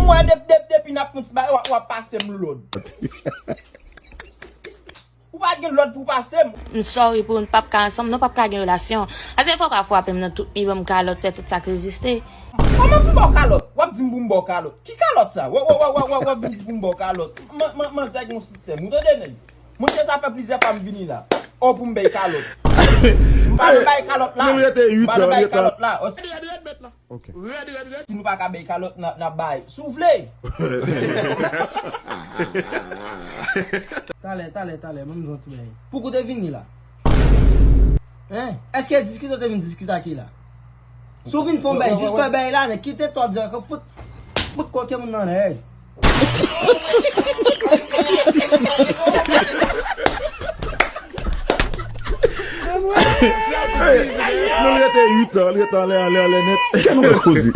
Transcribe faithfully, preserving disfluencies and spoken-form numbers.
Wè, dep, dep, depi n ap fon ti bagay, w ap, w ap pase m lòd. Ou pa gen lòd pou pase m. M sorry pou n p ap ka ansanm, nou p ap ka gen relasyon. Ase fò w ka frape m nan tout, pi ban m kalòt, fè tout sa k egziste. Kòman pou m ba w kalòt? W ap di m pou m ba w kalòt. Ki kalòt sa? W, w, w, w, w, w ap vin di pou m ba w kalòt. Man, man, manzè gen yon sistèm. Ou tande, nèg? Monchè, sa fè plizyè fwa m vini la. O, pou m bay kalòt. M pa nan bay kalòt la. Nou rete uit an, rete an. M pa nan bay kalòt la. O, si nou pa ka bay kalòt, n a, n a bay. Si w vle. Talè, talè, talè, ban m di w yon ti bagay. Pouki w te vini la? Hein? Èske diskite w te vin diskite ak li la? Si w vin fè yon bagay, jis fè bagay la, nèg, kite tòp di ankò, fout, fout koke moun nan, nèg. Nou rete uit an, rete anlè, anlè, anlè nèt. Kè nou koze.